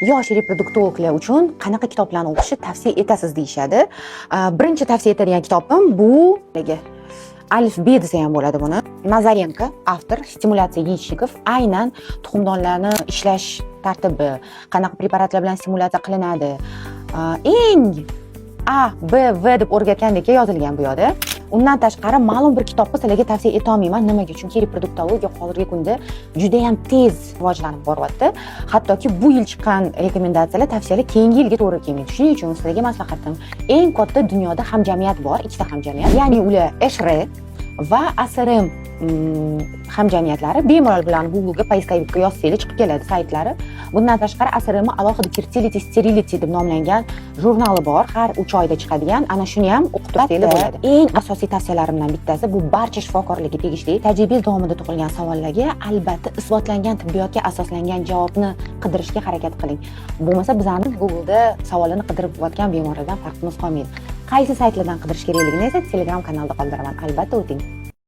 Yosh reproduktologlar uchun qanaqa kitoblarni o'qishni tavsiya etasiz, deyishadi. Birinchi tavsiya etadigan kitobim bu alif-be desa ham bo'ladi buni. Nazarenko, автор "Стимуляция яичников", aynan tuxumdonlarni ishlash tartibi, qanaqa preparatlar bilan stimulyatsiya qilinadi. Eng A, B, V deb o'rgatgandek yozilgan bu yoqda. Undan tashqari, ma'lum bir kitobni sizlarga tavsiya etolmayman. Nimaga? Chunki reproduktologiya hozirgi kunda judayam tez rivojlanib boryapti. Hattoki bu yil chiqqan rekomendatsiyalar, tavsiyalar keyingi yilga to'g'ri kelmaydi. Shuning uchun sizlarga maslahatim: eng katta dunyoda hamjamiyat bor, ikkita hamjamiyat, ya'ni ular ESHRE va ASRM hamjamiyatlari. Bemalol bularni Googlega, поисковик ka yozsanglar, chiqib keladi saytlari. Bundan tashqari, ASRM alohida "Fertility Sterility" deb nomlangan jurnali bor, har 3 oyda chiqadigan. Ana shuni ham o'qib tursanglar bo'ladi. Eng asosiy tavsiyalarimdan bittasi, bu barcha shifokorlarga tegishli: tajribangiz davomida tug'ilgan savollarga albatta isbotlangan tibbiyotga asoslangan javobni qidirishga harakat qiling. Bo'lmasa, bizani Google'da savolini qidirib yotgan bemorlardan farqimiz qolmaydi. Qaysi saytlardan qidirish kerakligini esa Telegram kanalda qoldiraman, albatta o'ting.